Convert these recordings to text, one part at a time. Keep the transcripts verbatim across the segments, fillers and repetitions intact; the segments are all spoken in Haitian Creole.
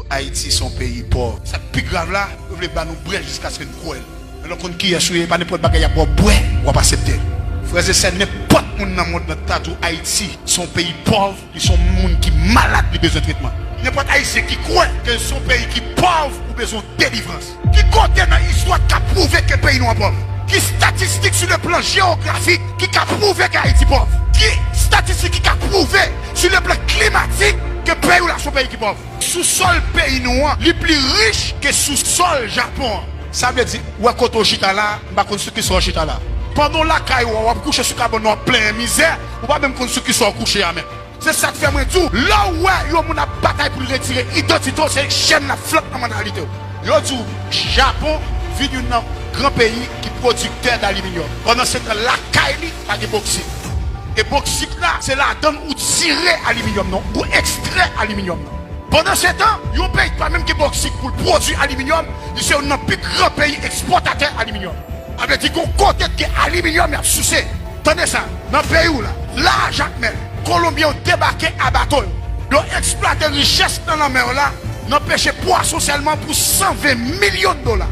Ayiti se yon peyi pòv. Sa k pi grav la, yo vle ba nou bwè jiskaske n kwè l. Men lè w konn kiyès ou ye, pa nenpòt bagay y ap ba w bwè, w ap aksepte l. Frè e sè, nenpòt moun nan mond lan ta di w Ayiti se yon peyi pòv, li se yon moun ki malad, li bezwen tretman. Nenpòt Ayisyen ki kwè ke l se yon peyi ki pòv, ou bezwen delivrans. Ki kote nan istwa k ap pwouve ke peyi nou an pòv? Ki statistik sou le plan jewografik ki ka pwouve ke Ayiti pòv? Ki statistik ki ka pwouve sou le plan klimatik ke peyi w la se yon peyi ki pòv? Sousòl peyi nou an, li pli rich ke sousòl Japon an. Sa vle di, ou wè kote w chita la, m pa konn sou ki sa w chita la. Pandan w lakay ou an, w ap kouche sou kabann ou, w ap plenyen mizè, ou pa menm konn sou ki sa w kouche a menm. Se sa k fè mwen di w, lè w wè yon moun ap batay pou l retire idantite w, se chèn l ap flank nan mantalite w. Yo di w, Japon vin youn nan gran peyi ki pwodiktè d aliminyòm. Pandan se tan, lakay li, pa gen boksit. E boksit la, se ladan l ou tire aliminyòm nan, ou ekstrè aliminyòm nan. Pandan se tan, yon peyi ki pa menm gen boksit pou l pwodui aliminyòm, li se youn nan pi gran peyi ekspòtatè aliminyòm. Sa vle di, gon kote ki gen aliminyòm y ap souse. Tande sa, nan peyi w la, la a Jakmèl, Kolonbyen yo debake a bato yo. Yo eksplwate richès nan lanmè w la, nan peche pwason sèlman pou san ven milyon dola.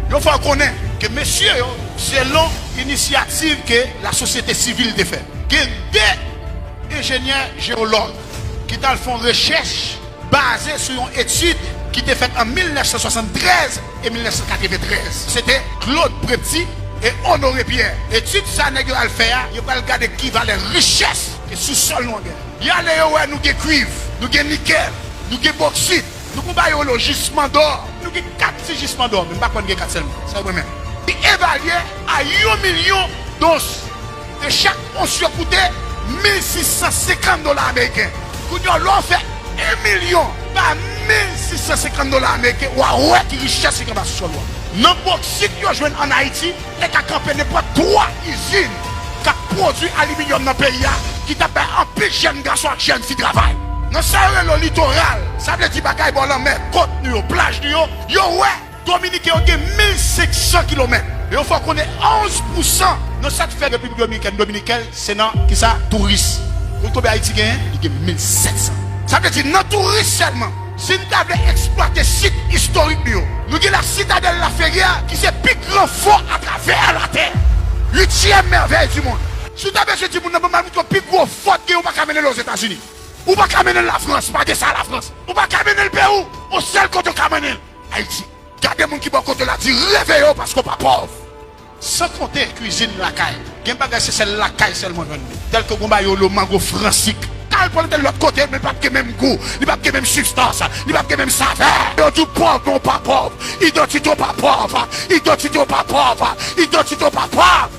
Yo fè w konnen ke mesye yo, selon inisyativ ke lasosyete sivil te fè, gen de enjenyè jewològ ki t al fè yon rechèch baze sou yon etid ki te fèt an mil nèf san swasanntrèz e mil nèf san katreventrèz. Se te Claude Prepty e Honoré Pierre. Etid sa nèg yo al fè a, yo pral gade ki valè richès ke sousòl nou an gen. Y ale yo wè nou gen kwiv, nou gen nikèl, nou gen boksit, nou gon bagay yo rele jisman dò. Nou gen kat ti jisman dò, men m pa kwè n gen kat sèlman. Sa e mwen menm. Li evalye a yon milyon dons. E chak ons yo koute mil sis san senkant dola ameriken. Kounye a, lè w fè yon milyon pa mil sis san senkant dola ameriken, w a wè ki richès ki anba sousòl ou a. Nan boksit yo jwenn ann Ayiti, te ka kanpe nenpòt twa izin k ap pwodui aliminyòm nan peyi a, ki t ap bay anpil jèn gason ak jèn fi travay. Nan sa yo rele litoral, sa vle di bagay bò lanmè, kot nou yo, plaj nou yo, yo wè Dominiken yo gen mil senk san kilomèt. Yo fè w konnen onz pousan nan sa k fè Repiblik Dominikèn Dominikèn, se nan kisa? Touris. Konn konbyen Ayiti genyen? Li gen mil sèt san. Sa vle di, nan touris sèlman, si n ta vle eksplwate sit istorik nou yo, nou gen la Citadelle Laferrière, ki se pi gran fò atravè latè. Uityèm mèvèy di mond. Si w ta bezwen di moun nan, ban m al montre w pi gwo fò k genyen, ou pa ka mennen l Ozetazini. Ou pa ka mennen l Lafrans, pa gen sa Lafrans. Ou pa ka mennen l Pewou, yon sèl kote w ka mennen l, Ayiti. Gade moun ki bò kote w la, di, reveye w paske w pa pòv. San konte kwizin lakay. Gen bagay se sèl lakay sèlman jwenn li. Tèlke gon bagay yo rele mango fransik. Al pran l lòt kote, men l p ap gen menm gou, li p ap gen menm sibstans, li p ap gen menm savè. Yo di w pòv, men w pa pòv. Idantite w pa pòv. Idantite w pa pòv. Idantite w pa pòv.